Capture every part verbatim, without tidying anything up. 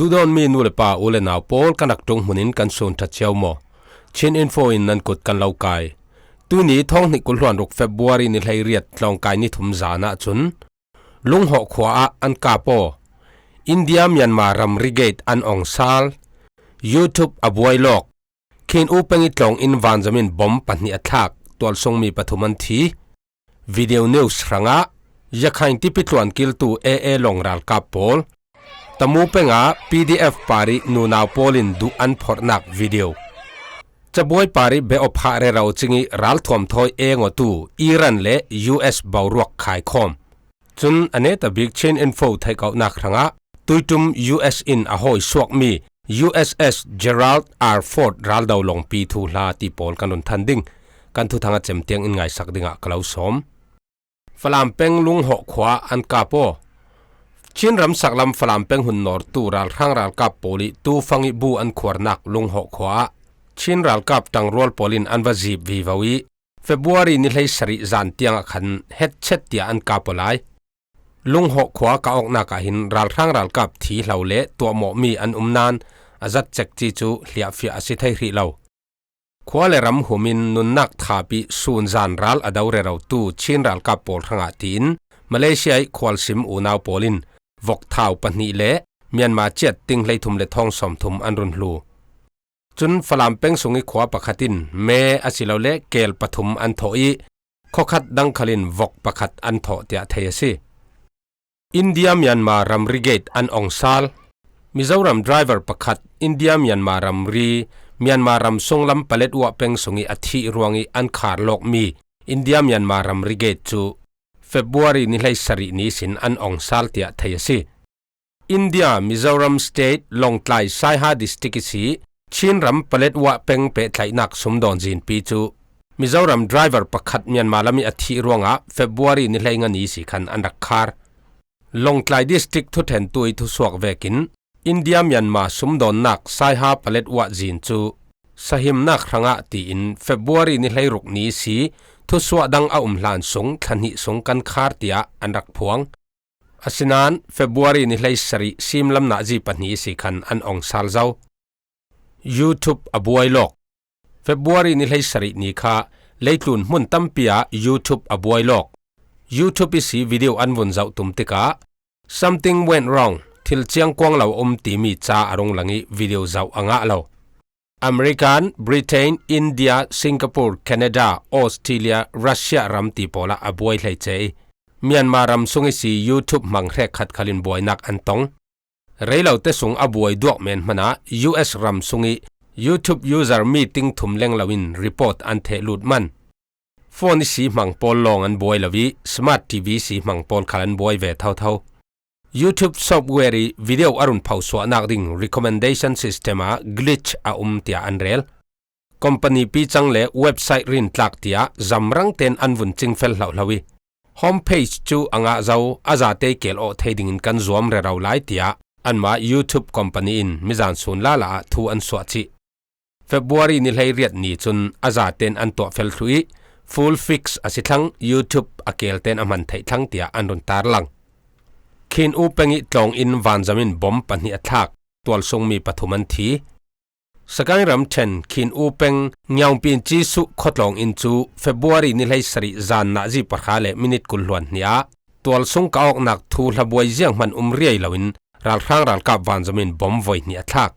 Duhdawtmi nu le pa, u le nau pawl, kan rak ṭung hmunin kan sun ṭha ciau maw? Chin Info in nan kut kan lo kai. Tuini thawng hnih kul hluan ruk February ni hleiriat tlawngkai ni thum zan ah cun Lunghawh khua ah an kap aw. India Myanmar ramri gate an awng sal. YouTube a buai lawk. Khin U peng i tlawng in vanzam in bom pahnih a thlak, tualsung mi pathum an thi. Video news hrangah Yakhain tipi tluan kiltu A A long ralkap pawl. Tamu pengah P D F parih nunau pawl in duh an phorhnak video. Cabuai parih be-awphah rero cingih ralthuam thawi engawtu Iran le U S boruak khaikhawm. Cun a neta bik Chin Info theihkauhnak hrangah tuiṭum U S in a hawi suakmi U S S Gerald R Ford raldo lawngpi thuhla ti pawl kan run than ding. Kan thuthang a cem tiang in ngaisak dingah ka lo sawm. Falam peng Lunghawh khua an kap aw. Chin ramsaklam Falam peng hun nawrtu ralhrang ralkap pawl ih tufang ih bu an khuarnak Lunghawh khua ah Chin ralkap ṭangrual pawl in an va zip vivo ih February ni hleisarih zan tiangah khan hetchet tiah an kap aw lai. Lunghawh khua ka awknak ah hin ralhrang ralkap thi hlo le tuahmawhmi an um nain a zat cekci cu hliahfiah a si thei hrih lo. Khua le ram humin nunnak thap ih sunzan ral a do rerotu Chin ralkap pawl hrangah tiin Malaysia ih khualsim unau pawl in vok thau pahnih le Myanmar ciat ting hleithum le thawng sawmthum an run hlu. Cun Falam peng sung ih khua pakhat in me asilole keel pathum an thawh ih khuakhat dang khal in vok pakhat an thawh tiah thei a si. India Myanmar ramri gate an awng sal. Mizoram driver pakhat India Myanmar ramri, Myanmar ram sunglam Paletwa peng sungih a thih ruangih an khar lawkmi India Myanmar ramri gate cu February ni hleisarih ni ihsin an awng sal tiah thei a si. India Mizoram State Lawngtlai Saiha District ihsi Chin ram Paletwa peng pehtlaihnak sumdawn zinpi cu Mizoram driver pakhat Myanmar lam ih a thih ruangah February ni hleinga ni ihsi khan an rak khar. Lawngtlai District thuṭhentu ih thusuak vekin India Myanmar sumdawnnak Saiha Paletwa zin cu sahimnak hrangah tiin February ni hleiruk ni ihsi thusuah dang a um hlan sung thla hnih sung kan khar tiah an rak phuang. Asinain February ni hleisarih simlam nazi pahnih ihsi khan an awng sal zo. YouTube a buai lawk. February ni hleisarih ni kha leitlun hmun tampi ah YouTube a buai lawk. YouTube ihsi video an vun zoh tum tikah "Something went wrong, thil ciangkuang lo a um," timi ca a rung lang ih video zoh a ngah lo. American, Britain, India, Singapore, Canada, Australia, Russia ram ti pawl ah a buai hleice ih Myanmar ram sung ihsi YouTube hmang hrek khat khal in buainak an tong. Rei lo te sung a buai duak men hmanah U S ram sungih YouTube user mi ting thum leng loin report an theh lut man. Phone ihsi hmang pawl lawng an buai lo ih Smart T V ihsi hmang pawl khal an buai ve thotho. YouTube software ih video a run phosuahnak ding recommendation system ah glitch a um tiah an rel. Company picang le website rintlak tiah zamrang ten an vun cingfel hlohlo ih homepage cu a ngah zo, a zate ih kel awh thei dingin kan zuam rero lai tiah anmah YouTube company in mizan sun lala ah thu an suah cih. February ni hleiriat ni cun a zaten an tuahfel thluh ih full fix a si thlang, YouTube a kelten a hman theih thlang tiah an run tarlang. Khin U peng ih tlawng in vanzam in bom pahnih a thlak, tualsung mi pathum an thi. Sagaing ramṭhen Khin U peng Ngiaungpin Cisuh khuatlawng in cu February ni hleisarih zan nazi pahra le minit kul hluan hnih ah tualsung ka awknak thu hlabuai zianghman um riai loin ralhrang ralkap vanzam in bom voi hnih a thlak.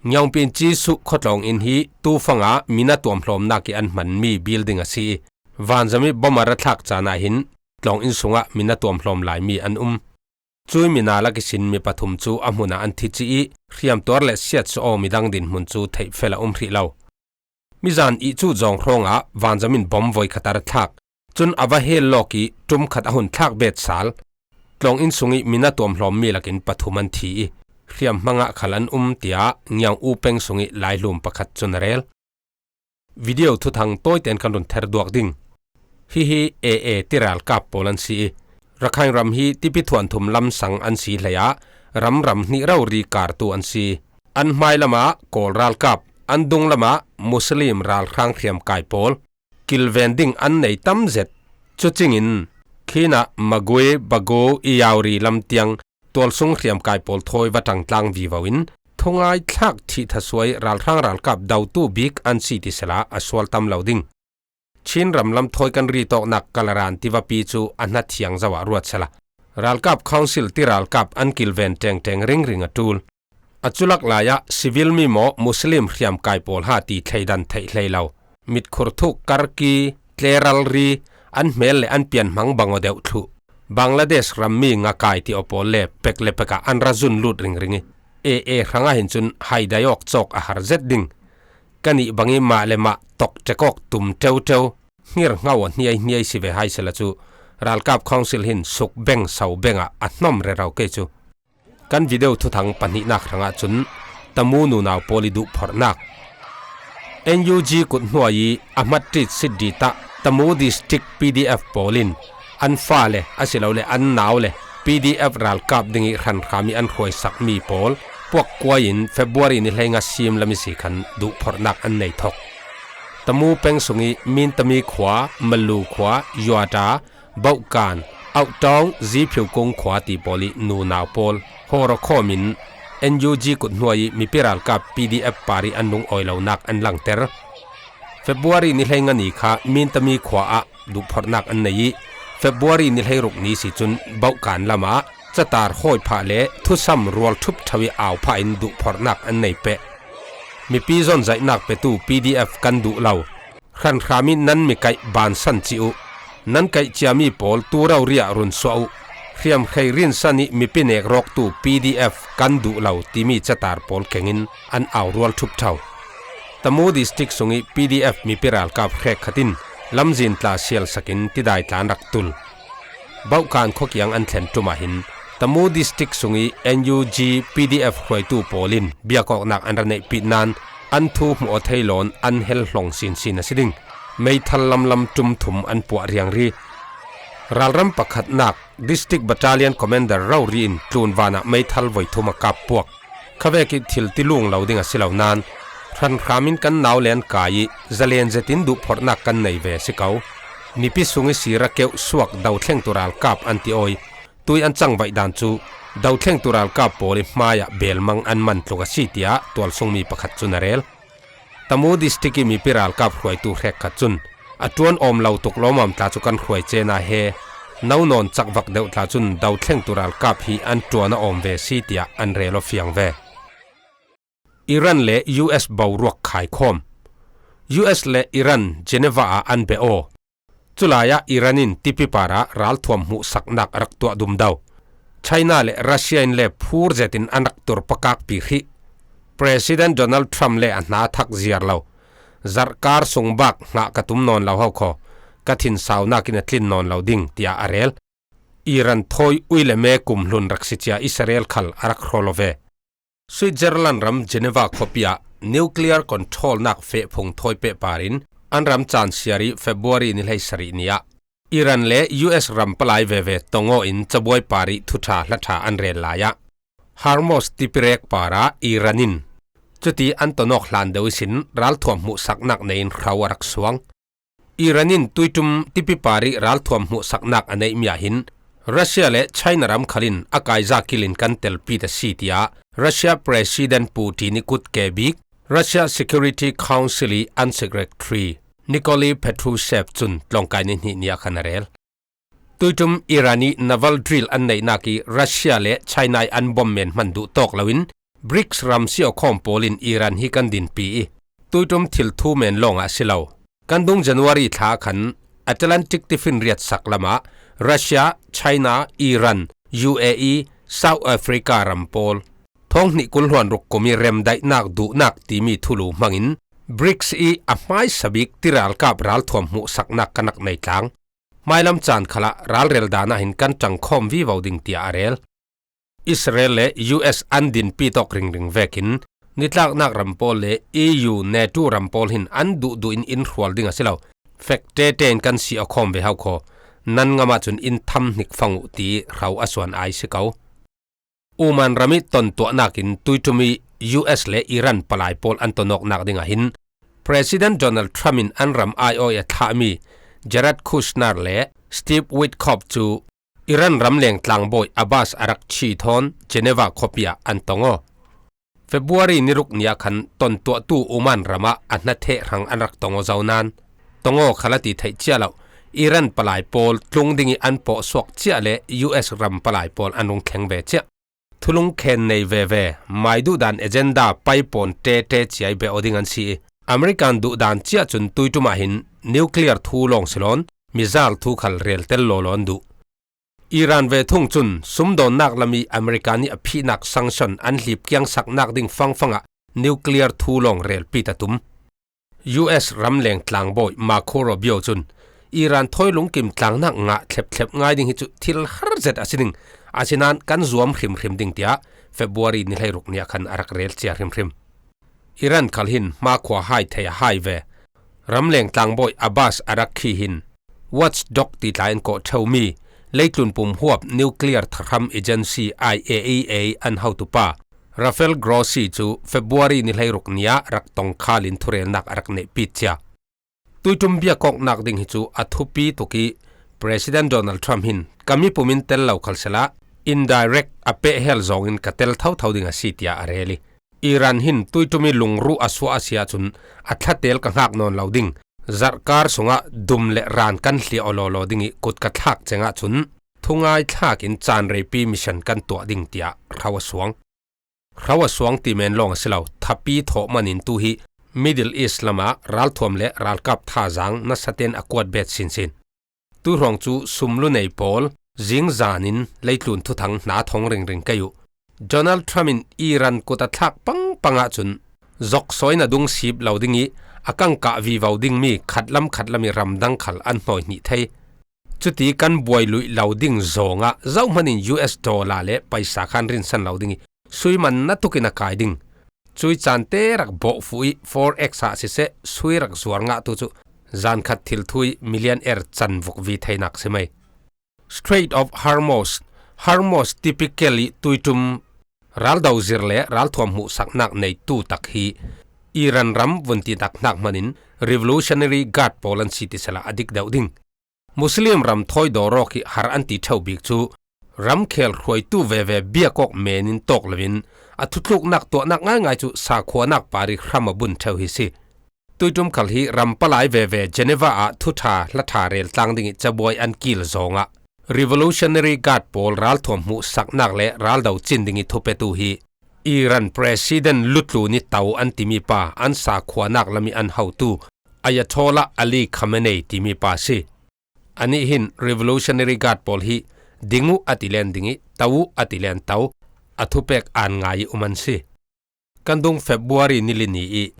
Ngiaungpin Cisuh khuatlawng in hi tufangah mina tuamhlawmnak ih an hmanmi building a si ih vanzam ih bom a ra thlak caan ah hin tlawng inn sungah mina tuamhlawm laimi an um. Cui mina lak ihsin mi pathum cu a hmunah an thi cih ih hriamtuar le siatsuah aw midang dinhmun cu theihfel a um hrih lo. Mizan ih cu zawng hrawngah vanzam in bom voikhat a ra thlak. Cun a va hel lawk ih ṭum khat a hun thlak bet sal. Tlawng inn sungih mina tuamhlawmmi lakin pathum an thi ih hriamhmang ah khal an um, tiah Ngiaung U peng sungih laihlum pakhat cun a rel. Video thuthang tawiten kan run ther duak ding. Hihi A A ti ralkap pawl an si ih Rakhine ram hi tipi thuanthum lamsang an si hleiah ram ram hnih rori kartu an si. An hmailamah Kawl ralkap, an dunglamah Muslim ralhrang hriamkai pawl kilven ding an nei tam zet. Cucingin khinah Magwe, Bago, Iyauri lamtiang tualsung hriamkai pawl thawi va ṭangtlang vivo in, thungai thlak ṭhihthasuai ralhrang ralkap dotu bik an si ti sela a sual tam lo ding. Chin ram lam thawi kan ri tawknak Kalaran tivapi cu a hna thiang zoah ruat sela, ralkap council ti ralkap an kilven ṭengṭeng ringring a ṭul. A culak lai-ah civil mi maw Muslim hriamkai pawl ha ti thleidan theih hlei lo. Mitkhur thuk karki, tleralri, an hmel le an pianhmang bangaw deuh thluh. Bangladesh rammi ngakai ti aw pawl le pek le pekah an ra zun lut ringring i, A A hrangah hin cun haidai awk cawk a har zet ding. Ka nih bangin mah le mah tawk ṭek awk tum ṭeuṭeu, hnir hngo a hniai hniai si ve hai sela cu, ralkap council hin suk beng so bengah a hnawm rero ke cu. Kan video thuthang pahnihnak hrangah cun Tamu nunau pawl i duhphorhnak. N U G kut hnuai i a hmat ṭit sit dit ah Tamu District P D F pawl in an fale asilole an nau le P D F ralkap ding i hranhram i an hruaisakmi pawl puakkuai in February ni hleinga sim lam i si khan duhphorhnak an nei thok. Tamu peng sung i Mintami khua, Malu khua, Yuata, Bohkan, Auhtawng, Ziphiukung khua ti pawl i nunau pawl hawrawkhawm in N U G kut hnuai i mipi ralkap P D F par i an lungawi lonak an langter. February ni hleinga ni kha Mintami khua ah duhphorhnak an nei i, February ni hleiruk ni si cun Bohkan lamah catar hawi phah le thusam rual ṭhup ṭho i au phah in duhphorhnak an nei peh. Mipi zonzaihnak petu P D F kan duh lo. Hranhram i nan mi kaih bansan ci uh. Nan kaih ciami pawl tu rori ah run suah uh. Hriamhrei rinsan i mipi nekrawktu P D F kan duh lo timi catar pawl kengin an au rual ṭhup ṭho. Tamu District sung i P D F mipi ralkap hrekkhat in lamzin tla sialsak in tidai tla an rak tul. Bohkan khuakiang an thlen ṭum ah hin Tamu District sung i N U G P D F hruaitu pawl in biakawknak an ra neihpih nain an thu hmuh aw thei loin an hel hlong sinsin a si ding. Meithal lamlam ṭum thum an puah riangri. Ralram pakhatnak District Battalion Commander rori in tlunvan ah meithal voi thum a kap puak. Khavek i thil ti lung lo ding a si lo nain, hranhram in kan nau le an kai i zalen zetin duhphorhnak kan nei ve si ko. Mipi sung i sira keuh suak dothlengtu ralkap an ti awi. Tui an cangvaih dan cu dothlengtu ralkap pawl i hmaiah belmang an man tluk a si, tiah tualsungmi pakhat cun a rel. Tamu District i mipi ralkap hruaitu hrekkhat cun a ṭuan awm lo tuk lawmawm tla cu kan hruai cena he no nawn cakvak deuh tla cun dothlengtu ralkap hi an ṭuan a awm ve si, tiah an rel aw fiang ve. Iran le U S boruak khaikhawm. U S le Iran Geneva ah an beh aw. Culai ah Iran in tipi par ah ralthuam hmuhsaknak a rak tuah dumdo. China le Russia in le phur zetin an rak tur pakakpi hrih. President Donald Trump le a hna thak ziar lo. Zarhkar sung bak hngah ka tum nawn lo ho kho. Ka thinsaunak in a tlin nawn lo ding, tiah a rel. Iran thawi ui le me kum hlun rak si cia Israel khal a rak hrawl aw ve. Switzerland ram Geneva khuapi ah nuclear controlnak fehphung thawi pehpar in an ram caan siar i February ni hleisarih ni ah Iran le U S ram palai veve tong aw in cabuai par i thuṭha hla ṭha an rel lai ah Hormuz tipirek par ah Iran in cuti an tonawk hlan deuh ihsin ralthuam hmuhsaknak nei in hro a rak suang. Iran in tuiṭum tipi par i ralthuam hmuhsaknak a neihmi ah hin Russia le China ram khal in a kaizakil in kan telpi ta si, tiah Russia President Putin i kut ke bik Russia Security Council i an secretary Nikolai Patrushev cun tlawngkai ni hnih ni ah khan a rel. Tuiṭum Iran i naval drill an neihnak i Russia le China i an bom men hman duh tawk loin BRICS ram siawkhawm pawl in Iran hi kan dinpi i tuiṭum thil thu men lawngah a si lo. Kan dung January thla khan Atlantic tifinriat sak lamah Russia, China, Iran, U A E, South Africa ram pawl thawng hnih kul hluan ruk kum i remdaihnak duhnak timi thulu hmangin BRICS i a hmaisa bik tiralkap ralthuam hmuhsaknak kan rak nei tlang. Hmailam caan khalah ralrel dan ah hin kan ṭangkhawm vivo ding, tiah a rel. Israel le U S an dinpi tawk ringring vekin nitlaknak ram pawl le E U, NATO ram pawl hin an duhduh in in hrual ding a si lo. Fek tete in kan si a khawm ve hau kho. Nan ngam ahcun in tham hnik fang uh, ti hro a suan ai si ko. Oman ram i tontuahnak in tuiṭum i U S le Iran palai pawl an tonawknak ding ah hin President Donald Trump in an ram aiawh i a thlahmi Jared Kushner le Steve Witkoff cu Iran ramleng tlangbawi Abbas Araghchi thawn Geneva khuapi ah an tong aw. February ni ruk ni ah khan tontuahtu Oman ram ah a hnatheh hrang an rak tong aw zo nan, tong aw khal a ti theih chiah loh, Iran palai pawl tlung ding ih an pawh suak chiah leh U S ram palai pawl an rung thleng ve chiah. Thulung khen nei veve, mai duhdan agenda paipawn tete ciai beh aw ding an si ih, American duhdan ciah cun tuiṭum ah hin nuclear thu lawng si lawn, missile thu khal rel tel lawlaw an duh. Iran ve thung cun sumdawnnak lam ih American ih a phihnak sanction an hlip kiangsaknak ding fangfang ah nuclear thu lawng relpi ta tum. U S ramleng tlangbawi Marco Rubio cun Iran thawi lungkim tlangnak ngah thlepthlep ngai ding hi cu thil har zet a si ding, asinain kan zuam hrimhrim ding, tiah February ni hleiruk ni ah khan a rak rel cia hrimhrim. Iran khal hin hmakhua hai thei a hai ve. Ramleng tlangbawi Abbas Araghchi hin Watchdog ti tla in kawh ṭheumi leitlun pumhuap nuclear thahram agency I A E A an hotupa Rafael Grossi cu February ni hleiruk ni ah rak tongkhal in thurelnak a rak neihpit cia. Tuiṭum biakawknak ding hi cu a thupi tuk ih President Donald Trump hin ka mipum in tel lo khal sehla, indirect a pehhel zawngin ka tel thotho ding a si, tiah a rel ih, Iran hin tuiṭum ih lungruh a suah a si ahcun a thlatel ka hngak nawn lo ding, zarhkar sungah dum le ran kan hliah aw lawlaw ding ih kut ka thlak ceng ahcun thungai thlak in caan reipi mission kan tuah ding, tiah hro a suang. Hro a suang ti men lawng a si lo, thapi thawh manin tu hi Middle East lamah ralthuam le ralkap thazaang nasaten a kuat bet sinsin. Tuihruang cu sumlu nei pawl zingzan in leitlun thuthang hna thawng ringring kei uh. Donald Trump in Iran kut a thlak pangpang ahcun zoksawi in a dung sip lo ding ih a kangkah vivo dingmi khatlam khatlam ih ramdang khal an hnawi hnih thei. Cuti kan buai luih lo ding zawngah zohman in U S dollar le paisa khan rinsan lo ding ih sui man na tukin a kai ding. Cui caan te rak bawh fuh ih forex ah siseh, sui rak zuar ngahtu cu zan khat thil thu ih millionaire can vukvi theinak si mai. Strait of Hormuz, Hormuz tipi kel ih tuiṭum raldo zir le ralthuam hmuhsaknak neitu tak hi Iran ram vun titak hnak hmanin Revolutionary Guard pawl an si ti sehla a dik deuh ding. Muslim ram thawi dawr awk ih har an ti ṭheu bik cu ramkhel hruaitu veve biakawk men in tawk loin a thutluknak tuahnak ngaingai cu sakhuanak par ih hram a bun ṭheu hi si. Tuiṭum khal hi ram palai veve Geneva ah thuṭha hla ṭha rel tlang ding ih cabuai an kil zawngah Revolutionary Guard pawl ralthuam hmuhsaknak le raldo cin ding ih thupetu hi Iran President lutlun ih to an timi pa an sakhuanak lam ih an hotu Ayatollah Ali Khamenei timi pa si. Anih hin Revolutionary Guard pawl hi ding uh a ti len ding ih to uh a ti len to, a thupek an ngai ih um an si. Kan dung February ni li ni ih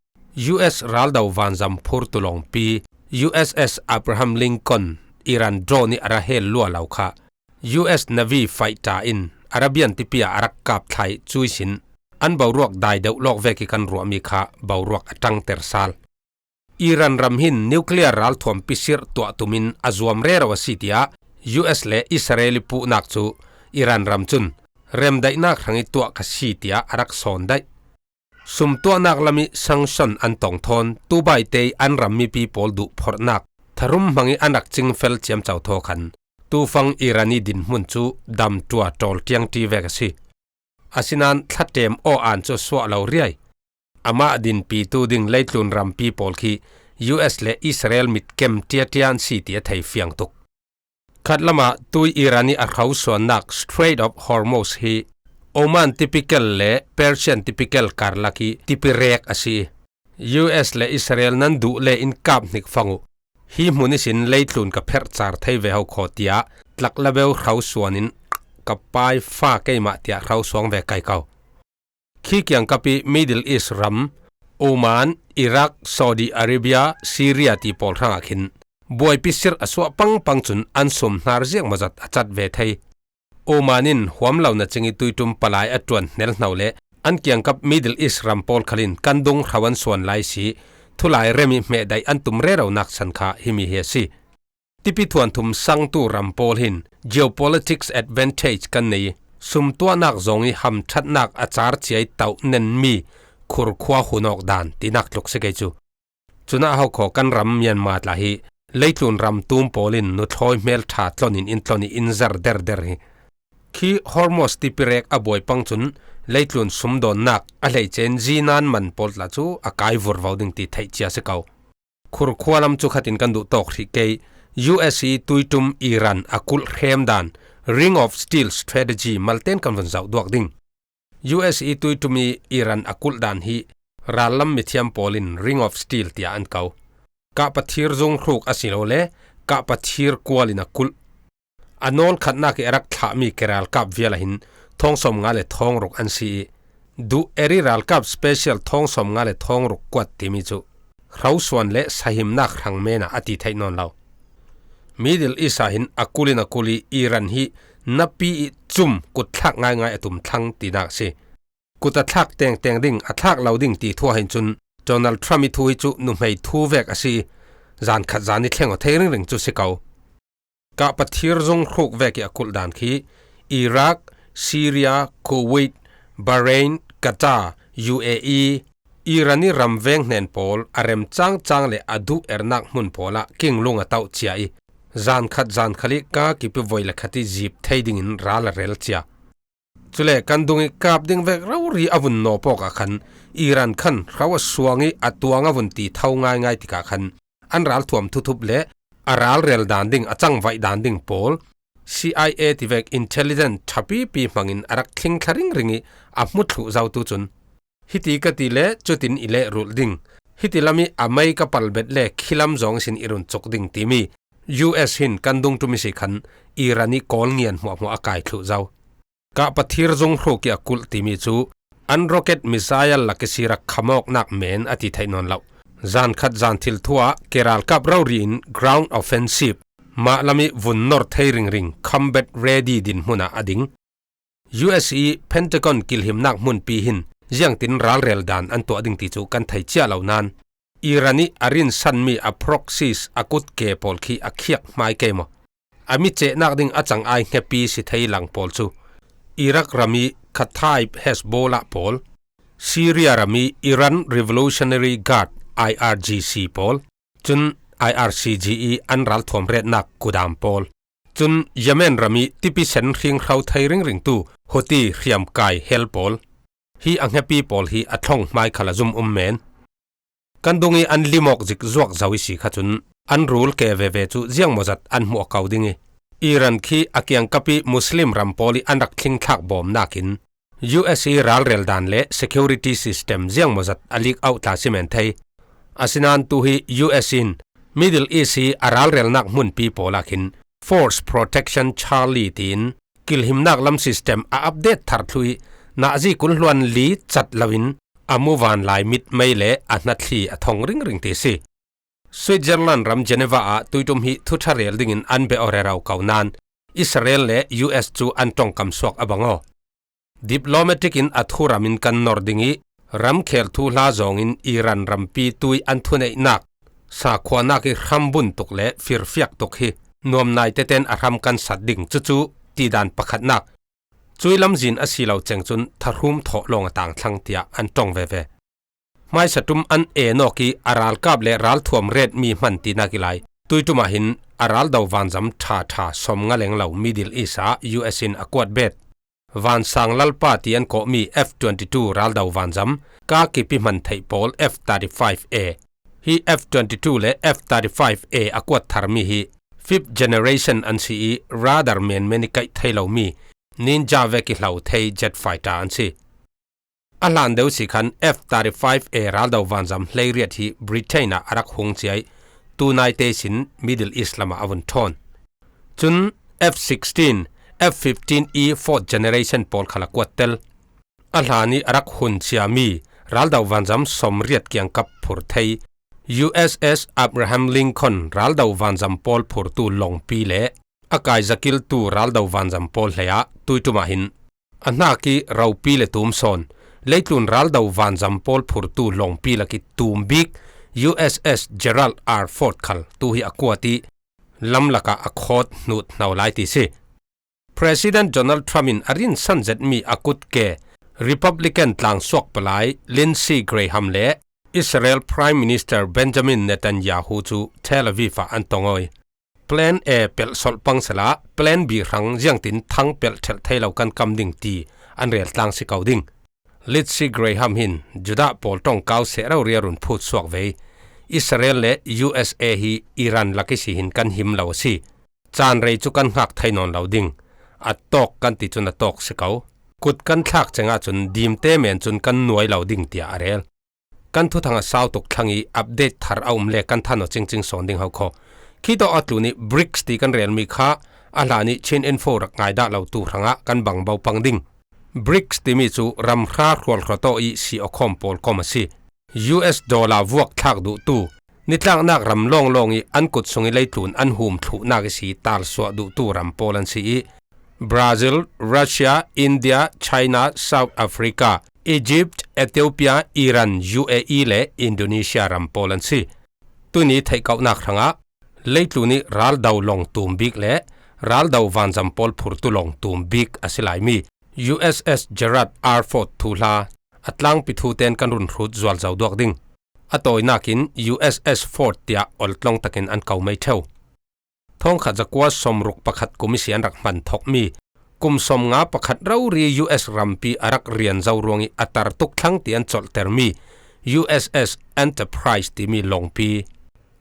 U S raldo vanzam phurtu lawngpi U S S Abraham Lincoln Iran drone ih a ra hel lua lo kha U S Navy fighter in Arabian tipi ah a rak kap thlai cui sin an boruak dai deuh lawk vek ih kan ruahmi kha boruak a ṭangter sal. Iran ram hin nuclear ralthuam pisirh tuah tumin a zuam rero a si, tiah U S le Israel ih puhnak cu Iran ram cun remdaihnak hrang ih tuah ka si, tiah a rak sawn daih. Sumtuahnak lam ih sanction an tong thawn Dubai te ih an ram mipi pawl duh phorhnak tharum hmang ih an rak cingfel ciamco thaw khan tufang Iran ih dinhmun cu damṭua ṭawl ṭiangṭi vek a si. Asinain thlaṭem aw an cu a suah lo riai. Amah dinpitu ding leitlun rampi pawl khi U S le Israel mitkem ṭiaṭia an si ti a thei fiang tuk. Khatlamah tui Iran ih a hrosuannak Strait of Hormuz hi Oman tipi kel le Persian tipi kel karlak ih tipi rek a si ih, U S le Israel nan duh le in kap hnik fang uh. Hi hmun ihsin leitlun ka pherh car thei ve ho khaw, tiah tlaklabeu hrosuan in ka pai fa keimah tiah hrosuang ve kai ko. Khi kiangkap ih Middle East ram, Oman, Iraq, Saudi Arabia, Syria ti pawl hrangah khin buaipi sirh a suah pangpang cun an sum hnar ziangmawzat a cat ve thei. Oman in huam lo na cing ih tuiṭum palai a ṭuan hnelhno le an kiangkap Middle East ram pawl khalin kan dung hro an suan lai si, thulai rem ih hmehdaih an tum reronak san kha himi hi a si. Tipi thuanthum sangtu ram pawl hin geopolitics advantage kan nei ih, sumtuahnak zawng ih hamṭhatnak a car ciai toh nenmi khurkhua hun awk dan tinak tluk si kei cu. Cunah hokhaw kan ram Myanmar tla hi Leitlun ram tum pawlin nuthlawi hmel ṭha tlonin in tlon i in zar derder hi. Khi Hormuz tipirek a buai pang chun leitlun sumdawnnak a hleichen zinan man pawl tla chu a kai vurvo ding ti theih chia si ko. Khurkhua lam chu khatin kan duh tawk hrih kei. U S i tuitum Iran a kulh hrem dan Ring of Steel strategy malten kan vun zauh duak ding. U S i tuitum i Iran a kulh dan hi rallam mithiam pawlin Ring of Steel tia an ko. Kahpathir zunghruk a si lo le kahpathir kualin a kulh. A nawl khatnak i a rak thlahmi keralkap vial ahin thawng sawmnga le thawng ruk an si i, duh eri ralkap special thawng sawmnga le thawng ruk kuat timi chu hrosuan le sahimnak hrang mena a ti theih nawn lo. Middle East ah hin a kulin a kul i Iran hi napi i chum kut thlak ngaingai a tum thlang tinak si. Kut a thlak tengteng ding, a thlak lo ding ti thu ah hin chun Donald Trump i thu hi chu nuhmei thu vek a si i, zan khat zan i thleng aw thei ringring chu si ko. Kahpathir zunghruk vek i a kulh dan khi Iraq, Syria, Kuwait, Bahrain, Qatar, U A E, Iran i ram veng hnen pawl a rem chang chang le a duh ernak hmun pawlah kinglung a tauh chia i, zan khat zan khal i ka kipi voi le khat i zip thei dingin ral a rel chia. Chule kan dung i kap ding vek rori a vun naw pawk ah khan Iran khan hro a suang i a tuang a vun ti tho ngaingai tikah khan an ralthuam thuthup le a ralrel dan ding, a changvaih dan ding pawl C I A ti vek intelligence ṭhapipi hmangin a rak thlingthla ringring i a hmu thluh zotu chun, hiti ka ti le chutin i lehrulh ding, hiti lam i a mei ka palbet le khilam zawng sin i run chuk ding timi U S hin kan dungtum i si khan Iran i kawl ngian hmuahhmuah a kai thluh zo. Kahpathir zunghruk i a kulh timi chu an rocket missile lak i sira khamawknak men a ti theih nawn loh. Zan khat zan thil thu ah keralkap rori in ground offensive, mah lam i vun nor thei ringring combat ready dinhmun ah a ding. U S i Pentagon kilhimnak hmunpi hin ziangtin ralrel dan an tuah ding ti chu kan thei chiah lo nan, Iran i a rinsanmi a proxies a kut ke pawl khi a khiak hmai kei maw? A mi chehnak ding a chang ai hnepi si thei lang pawl chu Iraq ram i Kataib Hezbollah pawl, Syria ram i Iran Revolutionary Guard, I R G C pawl, chun I R C G i an ralthuam retnak kudam pawl, chun Yemen ram i tipi sen hring hro thei ringringtu Houthi hriamkai hel pawl, hi a hnepi pawl hi a thlong hmai khal a zum um men. Kan dung i an limawk zik zuak zo i si kha chun an rul ke veve chu ziangmawzat an hmuh a ko ding i, Iran khi a kiangkap i Muslim ram pawl i an rak thlingthlak bawmnakin U S i ralrel dan le security system ziangmawzat a lik auh tla si men thei. Asinan tu hi U S in Middle East i a ralrelnak hmunpi pawlah khin Force Protection Charlie tiin kilhimnak lam system a update thar thlu i, nahzi kul hluan li chat loin a mu vanlai mit mei le a hnathli a thong ringring ti si. Switzerland ram Geneva ah tuitum hi thu ṭha rel dingin an beh aw rerau ko nan, Israel le U S chu an ṭawngkam suak a bang aw. Diplomatic in a thu ram in kan nor ding i, ramkhel thu hla zawngin Iran rampi tui an thuneihnak, sakhuanak i hram bun tuk le firfiak tuk hi nuamnai teten a hram kan sat ding chu chu tidan pakhatnak. Cui lamzin a si lo cheng chun thahrum thawh lawng a tang thlang tiah an ṭawng veve. Hmaisa tum an e nawk i a ralkap le ralthuam ret mi hman tinak i lai tuitum ah hin a raldo vanzam ṭha ṭha sawmnga leng lo Middle East ah U S in a kuat bet. Vansang lalpa ti an kawhmi F twenty-two raldo vanzam, ka kipi hman theih pawl F thirty-five A. Hi F twenty-two le F thirty-five A a kuat tharmi hi fifth generation an si i, radar menmen i kaih thei lomi, ninja vek i hlo thei jet fighter an si. A hlan deuh si khan F thirty-five A raldo vanzam hleiriat hi Britain ah a rak hung ciai, tunaite sin Middle East lamah a vun ṭhawn. Chun F sixteen, F fifteen E fourth generation pawl khal a kuat tel. A hlan i a rak hun ciami raldo vanzam sawmriat kiangkap phur thei U S S Abraham Lincoln raldo vanzam pawl phurtu lawngpi le a kaizakiltu raldo vanzam pawl hleiah tuitum ah hin a hnak i ropi le tum sawn leitlun raldo vanzam pawl phurtu lawngpi lak i tum bik U S S Gerald R Ford khal tu hi a kuat i lamlakah a khawt hnut hno lai ti si. President Donald Trump in a rinsan zetmi a kut ke Republican tlangsuak palai Lindsey Graham le Israel Prime Minister Benjamin Netanyahu cu Tel Aviv ah an tong awi. Plan A pelh solh pang sela, Plan B hrang ziangtin thang pelh ṭhelh thei lo kan kam ding ti an rel tlang si ko ding. Lindsey Graham hin Judah pawl ṭongkau seh rori a run phut suak ve. Israel le U S A hi Iran lak ihsi hin kan him lo a si. Caan rei cu kan hngak thei nawn lo ding. A tawk kan ti cun a tawk si ko. Kut kan thlak cengah cun dimte men cun kan nuai lo ding, tiah a rel. Kan thuthang a sau tuk thlang i update thar a um le kan than aw cingcing sawn ding ho kho. Khi tawh a tlun i brics ti kan relmi kha a hlan i Chin Info rak ngai dah lo tu hrangah kan bang bo pang ding. Brics timi cu ram hra hrualhraw tawh i si awkhawm pawl kawm a si. U S dollar vuak thlak duhtu, nitlaknak ram lawnglawng i an kut sung i leitlun an hum thluhnak i si talsuah duhtu ram pawl an si i, Brazil, Russia, India, China, South Africa, Egypt, Ethiopia, Iran, U A E le Indonesia ram pawl an si. Tuni theihkauhnak hrangah leitlun i raldo lawng tum bik le raldo vanzam pawl phurtu lawng tum bik a si laimi U S S Gerald R Ford thuhla a tlangpi thu ten kan run hrut zual zo duak ding. A tawinak in U S S Ford tiah oltlawng takin an ko mai ṭheu. Thawngkhat zakua sawmruk pakhat kum ihsi an rak hman thokmi, kum sawmnga pakhat rori U S rampi a rak rian zo ruang i a tar tuk thlang ti an colhtermi U S S Enterprise timi lawngpi,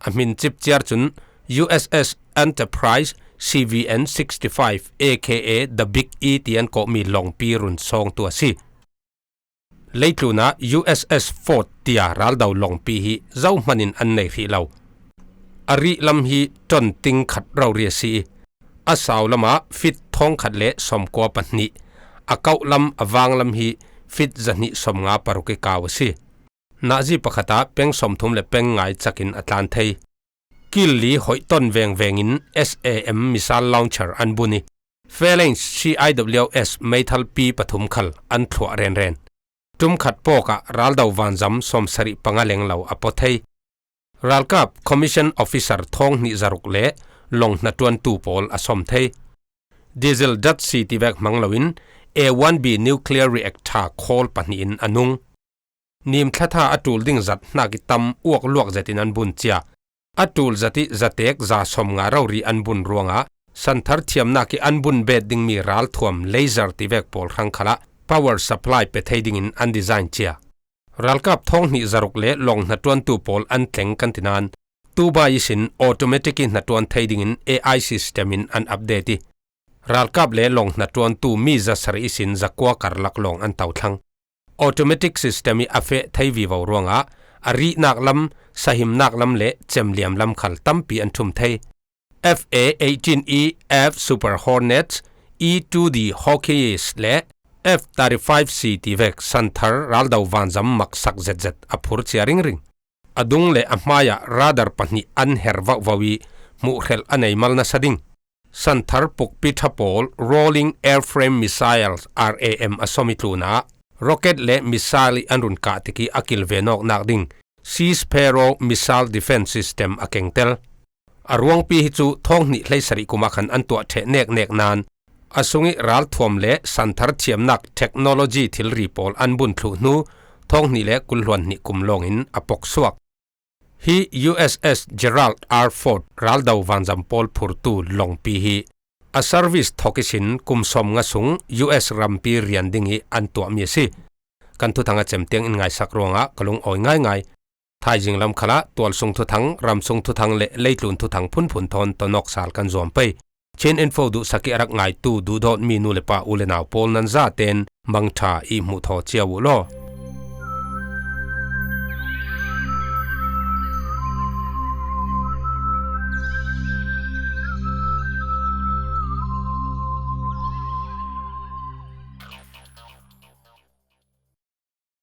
a hmin cip ciar cun U S S Enterprise C V N sixty-five, A K A The Big E ti an kawhmi lawngpi run sawngtu a si. Leitlun ah U S S Ford tia raldo lawngpi hi zohman in an nei hrih lo. A rih lam hi ton ting khat rori a si i, a sau lam ah fit thawngkhat le sawmkua pahnih, a kauh lam a vang lam hi fit zahnih sawmnga paruk i kau a si. Nazi pakhat ah peng sawmthum le peng ngai cakin a tlan thei. Kil li hoih ton vengveng in S A M missile launcher an bun i, Phalanx C I W S meithal pi pathum khal an thluah renren. Tum khat pawk ah raldo vanzam sawmsarih panga leng lo a paw thei. Ralkap Commission Officer thawng hnih zaruk le lawng hnaṭuantu pawl a sawm thei. Diesel datsi tivek hmang loin A one B nuclear reactor khawl pahnih in a nung. Nim thlatha a ṭul ding zat hnak i tam uak luak zetin an bun cia. A ṭul zat i zatek za sawmnga rori an bun ruangah santhar thiamnak i an bun bet dingmi ralthuam laser tivek pawl hrang khalah power supply pe thei dingin an design cia. Ralkap thawng hnih zaruk le lawng hnaṭuantu pawl an tleng kan ti nain tuba ihsin automatic i hnaṭuan thei dingin A I system in an update i, ralkap le lawng hnaṭuantu mi zasarih ihsin zakua karlak lawng an to thlang. Automatic system i a feh thei vivo ruangah a rihnak lam, sahimnak lam le cemliam lam khal tampi an ṭhum thei. F A eighteen E F Super Hornets, E two D Hawkeyes le F thirty-five C tivek santhar raldo vanzam maksak zetzet a phur cia ringring. A dung le a hmaiah radar pahnih an her vauhvau i hmuhhrelh a nei mal nasa ding. Santhar pukpi ṭha pawl Rolling Airframe Missiles, R A M a sawm i tlunah rocket le missile i an run kah tik i a kilven awknak ding Sea Sparrow Missile Defense System a kengtel. A ruangpi hi cu thawng hnih hleisarih kum ah khan an tuah ṭheh neknek nain a sung i ralthuam le santhar thiamnak technology thilri pawl an bun thluh hnu thawng hnih le kul hluan hnih kum lawngin a pok suak. Hi U S S Gerald R Ford raldo vanzam pawl phurtu lawngpi hi a service thawk ihsin kum sawmnga sung U S rampi rian ding i an tuahmi a si. Kan thuthang a cem tiang in ngaisak ruangah ka lungawi ngaingai. Thaizing lam khalah tualsung thuthang, ramsung thuthang le leitlun thuthang phunphun thawn tonawk sal kan zuam pei. Chin Info duhsak i a rak ngaitu duhdawtmi nu le pa u le nau pawl nan zaten mangṭha i hmuh thaw cio uh law.